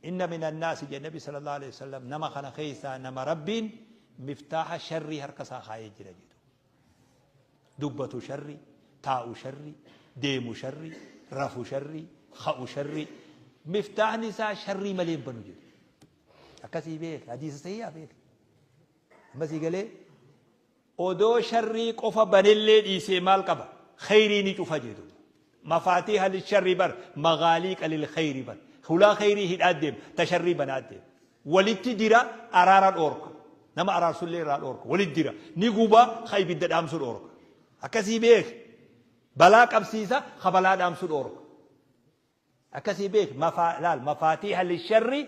Inna mina annaasi jedhe Nabi sallallahu alaihi wasallam, nama kana keessaa nama Rabbiin miftaaha sharrii harka isaa kaayee jira jedhu. Dubbatu sharri, taa'u sharri, deemu sharri, rafu sharri, ka'u sharri. Miftaahni isaa sharrii malee hin banu jedhu. Akkasii beeki, hadiisa sahiihaa beeki. Ammasii galee Odoo sharrii qofa banellee dhiisee maal qaba? Kheyrii ni cufa jee duuba. Mafaatiiha lisharri bar, maghaaliiqa lilkheyri bar. Hulaa kheyrii hidhaa deema, ta sharrii banaa deema. Walitti dira, araara dhoorka. Nama araarsullee irraa dhoorka. Walitti dira. Ni guba, ka ibidda dhaamsu dhoorka. Akkasii beeki. Balaa qabsiisa, ka balaa dhaamsu dhoorka. Akkasii beeki mafaa laal mafaatiiha lisharri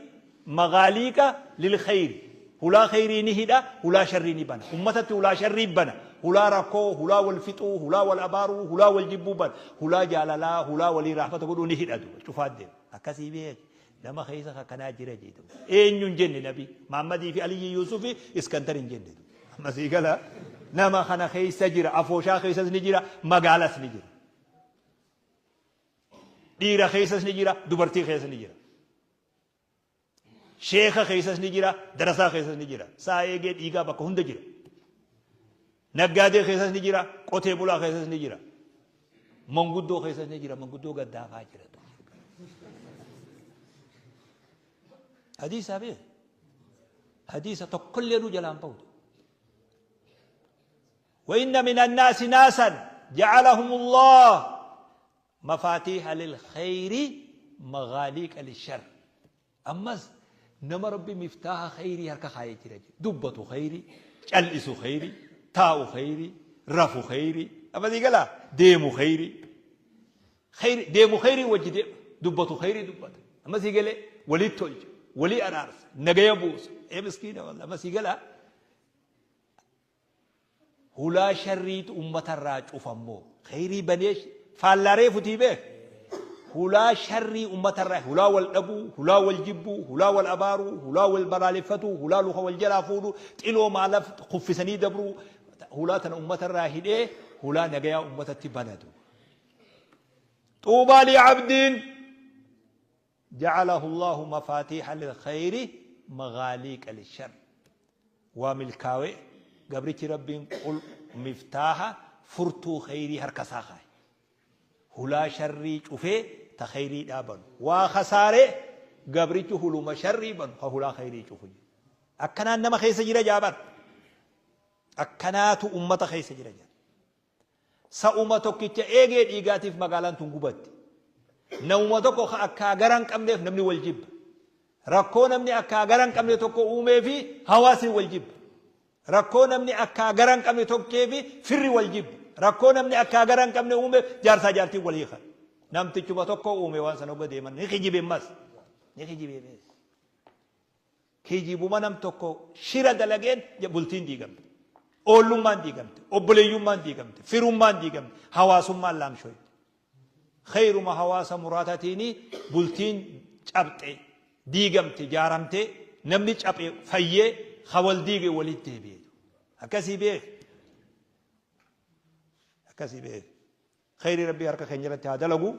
magaaliiqa lilkheyri hulaa kheyrii ni hidha hulaa sharrii ni bana ummatatti hulaa sharrii bana hulaa rakkoo hulaa wal fixuu hulaa wal abaaruu hulaa wal jibbuu bana hulaa jaalalaa hulaa walii rahmata godhuu ni hidha duuba cufaa deema akkasii beeki nama keessa akkanaa jira jee duuba eenyu hin jenne nabi Mahammadii fi Aliyyi Yuusufi Iskandar hin jenne duuba amma sii gala nama kana keessa jira afooshaa keessas ni jira magaalas ni jira Dhiira keessas ni jira, dubartii keessas ni jira. Sheeka keessas ni jira, darasaa keessas ni jira. Saa eegee dhiigaa bakka hunda jira. Naggaadee keessas ni jira, qotee bulaa keessas ni jira. Manguddoo keessas ni jira, manguddoo gaddaafaa jira. Hadiisaa beek. Hadiisa tokkollee nu jalaan bahu. وإن من الناس ناسا جعلهم الله مفاتيح للخير مغاليق للشر ammas nama Rabbi miftaaha khayrii harka kaayee jira jedhe dubbatu khayrii cal'isu khayrii taa'u khayrii rafu khayrii amma sii galaa deemu khayrii khayrii deemu khayrii wajji deema dubbatu khayrii dubbata amma sii galee walii tolcha walii araarsa nagaya buusa ee miskiina wallah amma sii galaa Hulaa sharriitu ummatarraa cufa immoo. Kheyrii banee faallaa reefutii beek. Hulaa sharrii ummatarraa hulaa wal dhabuu, hulaa wal jibbuu, hulaa wal abaaruu, hulaa wal balaaleffatuu, hulaa luka wal jalaa fuudhuu, xiloo maalaf kuffisanii dabruu, hulaa tana ummatarraa hidhee hulaa nagayaa ummatatti banatu. Xuubaa li'abdiin Ja'alahu Allaahu mafaatiiha lilkhayri maghaaliiqa lisharr. Waa milkaawe gabrichi Rabbiin qul miftaaha furtuu khayrii harka isaa kaaye. Hulaa sharrii cufee ta khayriidhaa banu. Waa khasaare gabrichi huluma sharrii banu ka hulaa khayrii cufu. Akkanaan nama keessa jira jaa bar. Akkanaatu ummata keessa jira jaa. Sa'uma tokkicha eegee dhiigaatiif magaalaan tun gubatti. Namuma tokko ka akkaa gara hin qabneef namni wal jibba. Rakkoo namni akkaa gara hin qabne tokko uumee fi hawaasni wal jibba. Rakkoo namni akkaa gara hin qabne tokkee fi firri wal jibba. Rakkoo namni akkaa gara hin qabne uumeef jaarsaa jaartiin wal hiikan. Namtichuma tokko uume waan sana hogga deeman ni kijibe ammas. Ni kijibe bees. Kijibuma nam tokko shira dalageen bultiin diigamte. Oollummaan diigamte. Obboleeyyummaan diigamte. Firummaan diigamte. Hawaasummaan laamshooyte. Kheyruma hawaasa muraatatiini bultiin cabxe, diigamte, jaaramte, namni caphe fayyee, ka wal diige walitti deebi'e. Akkasii beeki. Akkasii beeki. Kheyrii Rabbii harka keenya irratti haa dalagu.